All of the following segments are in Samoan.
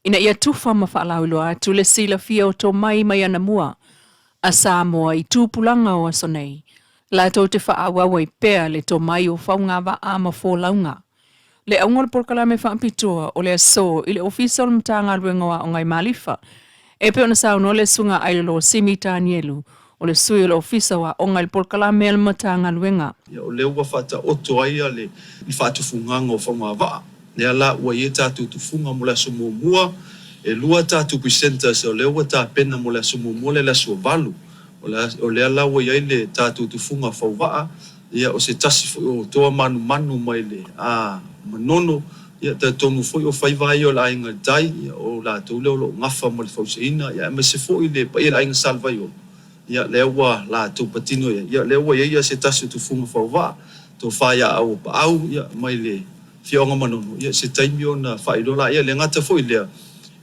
ina ia tufa ma faalauiloa atu le silafia o tomai mai anamua a Samoa i tupulaga o aso nei, latou te faaauau ai pea le tomai o faugavaa ma folauga. Le auga o le polokalame faapitoa o le aso i le Ofisa o le Matagaluega o Aoga i Malifa, e pei ona saunoa le Susuga Ailelō Simi Tanielu, o le sui o le Ofisa o Aoga i le polokalame a le Matagaluega. Ia, o lea ua faataoto ai le faatufugaga o faugavaa. Lea la ua i ai tatou tufuga mo le aso muamua. E lua tatou presenters o lea ua tapena mo le aso muamua lea, le aso 8. O lea la ua i ai le tatou tufuga fauvaa, ia o se tasi foi o toa manumanu mai le Manono, ia talitonu foi o faiva ia o le Aiga i le Tai, ia o latou lea o lo o gafa ma le fausiaina, ia aemaise foi le paia o le Aiga Salevaiolo, ia lea ua latou patino i ai, ia lea ua i ai se tasi o tufuga fauvaa, tofa ia Auapaau, ia mai le Afioaga Manono, ia se taimi ona faailoa la, ia le gata foi lea,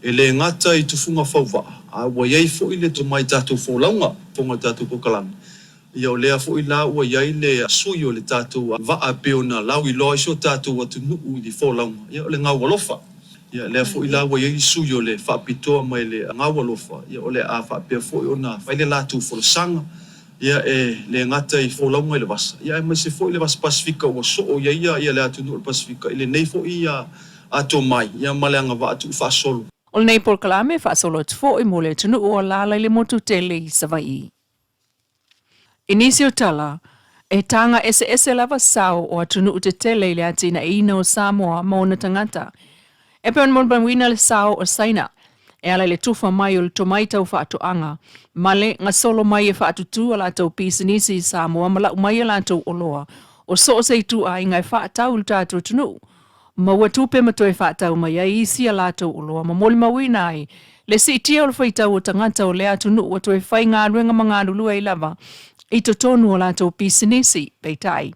e le gata i tufuga fauvaa, a ua i ai foi le tomai tatou folauga, fofoga o le tatou polokalame, ia o lea foi la ua i ai le sui o le tatou vaa e pei ona lauiloa ai si o tatou atunuu i le folauga, ia o le Gaualofa. Ia lea foi la ua i ai le sui o le faapitoa mai le Gaualofa, ia o le a faapea foi ona fai le latou folasaga, Ia, e le gata i folauga i le vasa, ia aemaise foi le vasa Pasefika ua soo i ai ia le atunuu o le Pasefika i lenei foi ato mai, ia ma le agavaa tuufaasolo. O lenei polokalame e faasolo atu foi mo le atunuu o alaala i le motu tele i Savaii. I nisi o tala, e taga eseese lava sao o atunuu tetele i le atinaeina o Samoa ma ona tagata. E pei ona molimauina le sao o Saina e ala i le tufa mai o le tomai tau faatoaga ma le gasolo mai e faatutū a latou pisinisi i Samoa ma lau mai a latou oloa o so o se ituaiga e faatau i le tatou atunuu. Maua tupe ma toe faatau mai ai isi a latou oloa ma molimauina ai le siitia o le faitau o tagata o lea atunuu ua toe faigaluega ma galulue ai lava i totonu o latou pisinisi. Peitai,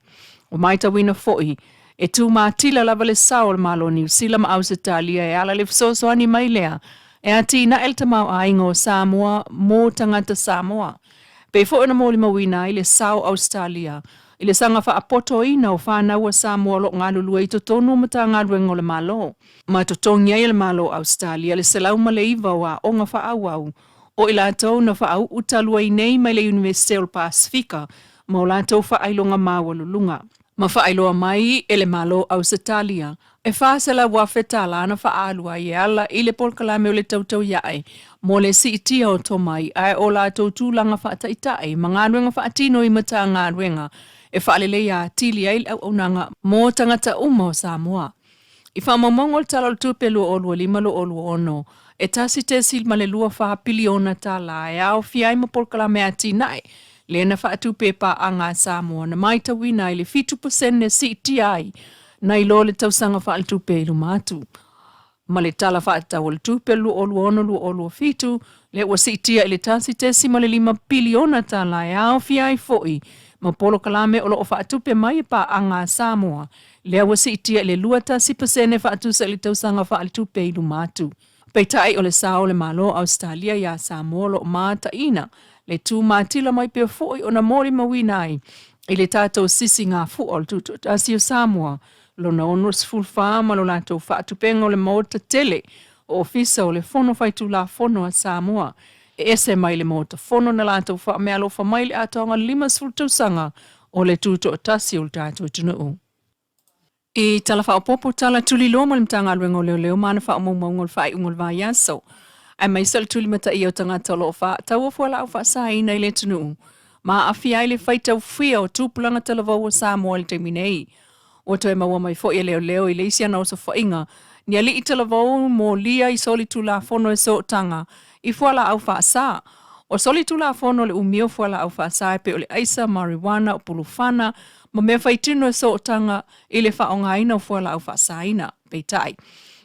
ua matauina foi E tūmatila lava le sao o le Malo o Niu Sila ma Ausetalia e ala i le fesoasoani mai lea e atinae le tamaoaiga o Samoa mo tagata Samoa. Pei foi ona molimauina ai le sao o Ausetalia i le saga faapotoina o fanau a Samoa o lo o galulue i totonu o Matagaluega o le Malo, ma totogi ai e le Malo o Ausetalia le 109 o aoga faaauau o i latou na faauu talu ai nei mai le Iunivesite o le Pasefika ma o latou faailoga maualuluga. Ma faailoa mai e le Malo o Ausetalia, e $400,000 tala na faaalu ai e ala i le polokalame o le tautauiaʻe mo le siitia o tomai ae o latou tulaga faataitai ma galuega faatino i Matagaluega e faaleleia atili ai le auaunaga mo tagata uma o Samoa. I faamaumauga o le Tala o le Tupe 2025/2026, e $1.24 piliona tala e aofia ai ma polokalame atinae lea na faatupe e paaga a Samoa na matauina ai le 7% siitia ai nai lo le tausaga faaletupe i luma atu. Ma le Tala Faatatau o le Tupe 2026/2027, lea ua siitia i le $1.5 piliona tala e aofia ai foi ma polokalame o lo o faatupe mai e paaga a Samoa lea ua siitia i le 21% faatusa i le tausaga faaletupe i luma atu. Peitai o le sao o le Malo o Ausetalia iā Samoa o lo o mataina le tūmatila mai pea foi ona molimauina ai i le tatou sisigafua o le Tutoatasi o Samoa lona 64 ma lo latou faatupega o le Maota tele o Ofisa o le Fono Faitulafono a Samoa e ese mai le Maota Fono na latou faameaalofa mai i le atoaga 50 tausaga o le tutoatasi o le tatou atunuu. I Tala Faaopoopo Tala Tuliloa ma le Matagaluega o Leoleo ma ana faamaumauga o le faaiuga o le vaiaso, aemaise o le tulimataia o tagata o lo o faataua fualaau faasaina i le atunuu ma aafia ai le faitaufia o tupulaga talavou o Samoa i le taimi nei. Ua toe maua mai foi e leoleo i le isi ana osofaiga ni alii talavou molia i solitulafono e sootaga i fualaau faasa. O solitulafono le umi o fualaau faasa e pei o le aisa, marijuana, o pulufana, ma mea faitino e sootaga i le faaaogaina o fualaau faasaina. Peitai,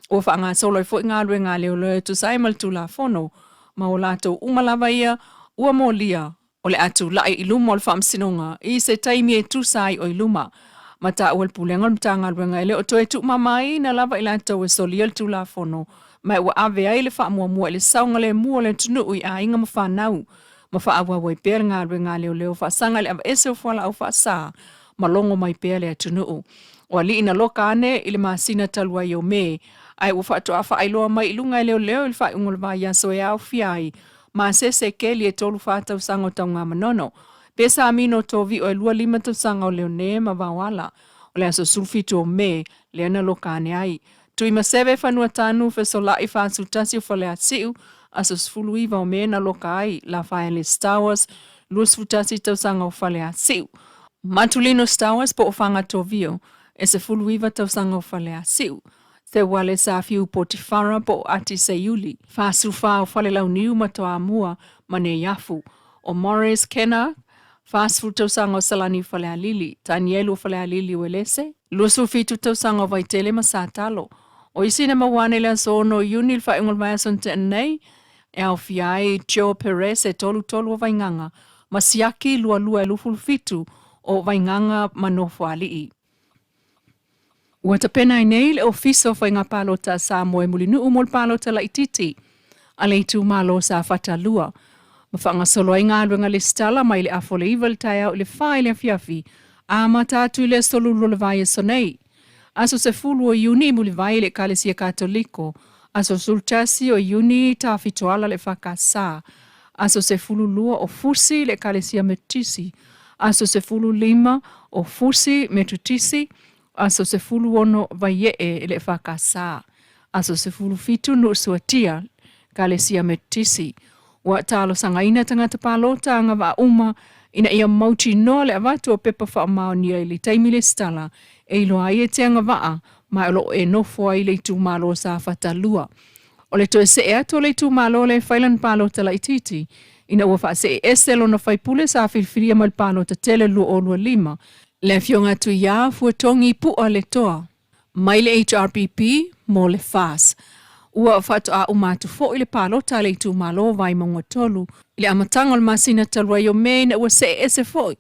ua faagasolo ai foi galuega a leoleo e tusa ai ma le Tulafono, ma o latou uma lava ia ua molia o le a tulai i luma o le Faamasinoga i se taimi e tusa ai o i luma. Ma taua le Pulega o le Matagaluega e le o toe tuumamaina lava i latou e solia le Tulafono ma ua ave ai le faamuamua i le saogalemu o le atunuu i aiga ma fanau ma faaauau ai pea le galuega a leoleo faasaga i le aveese o fualaau faasa ma logo mai pea le atunuu. O alii na loka ane i le masina talu ai o Me, Ae ua faatoa faailoa mai i luga e leoleo i le faaiuga o le vaiaso e aofia ai ma Sese Keli e 34 tausaga o Tanugamanono, Pesamino Tovio e 25 tausaga o Leone ma Vaoala. O le aso 17 o Me lea na loka ane ai. Tuimaseve Fanuatanu Fesolai 41 o Faleasiu, aso 19 o Me na loka ai. Lafaele Stowers 21 tausaga o Faleasiu. Matulino Stowers po o Faga Tovio e 19 tausaga o Faleasiu. Seuale Safiu Potifara po o Ati Seiuli, 44 o Falelauniu ma Toamua ma Neiafu. O Morris Kenna, 40 tausaga o Salani Falealili, Tanielu o Falealili Uelese, 27 tausaga o Vaitele ma Satalo. O isi na maua ane i le aso 6 o Iuni i le faaiuga o le vaiaso na tea nei, e aofia ai Joe Perez e 33 o Vaigaga, ma Siaki 22 e 27 o Vaigaga ma Nofoalii. Ua tapena ai nei le Ofisa o Faiga Palota a Samoa e Mulinuu mo le palota laitiiti a le itumalo o Safata 2, ma faagasolo ai galuega lesitala mai le afa o le 9 i le taeao i le 4 i le afiafi, a amata atu i le aso 12 o le vaiaso nei. Aso 10 o Iuni i Mulivai i le Ekalesia Katoliko, aso 11 o Iuni i Tafitoala le EFKS, aso 12 o Fusi i le Ekalesia Metotisi, aso 15 o Fusi Metotisi, aso 16 Vaiee i le EFKS, aso 17 Nuusuatia, Ekalesia Metotisi. Ua talosagaina tagata palota agavaa uma ina ia mautinoa le avatu o pepa faamaonia i le taimi lesitala e iloa ai e te agavaa ma o lo o e nofo ai i le itumalo o Safata 2. O le toe see atu o le itumalo lea e fai lana palota laitiiti ina ua faasee ese lona faipule sa filifilia mai le palota tele 2025, le Afioga Tuiā Fuatogi Pu'a Letoa mai le HRPP mo le FAS. Ua faatoa uma atu foi le palota a le itumalo o Vaimauga 3 i le amataga o le masina talu ai o Me ina ua see ese foi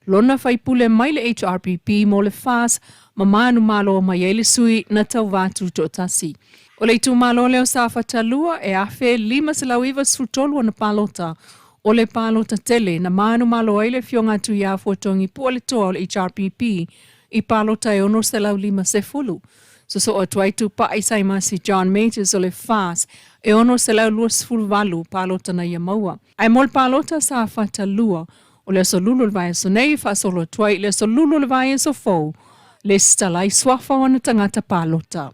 lona faipule mai le HRPP mo le FAS ma manumalo mai ai le sui na tauva tutoatasi. O le itumalo lea o Safata 2 e 1,593 ona palota. O le palota tele na manumalo ai le Afioga a Tuiafuatogi Pualetoa o le HRPP i palota e 650. Sosoo atu ai Tupai Saimasi John Majors o le FAS e 628 palota na ia maua. Ae mo le palota Safata 2, o le aso Lulu o le vaiaso nei e faasolo atu ai i le aso Lulu o le vaiaso fou, lesitala ai suafa o ana tagata palota.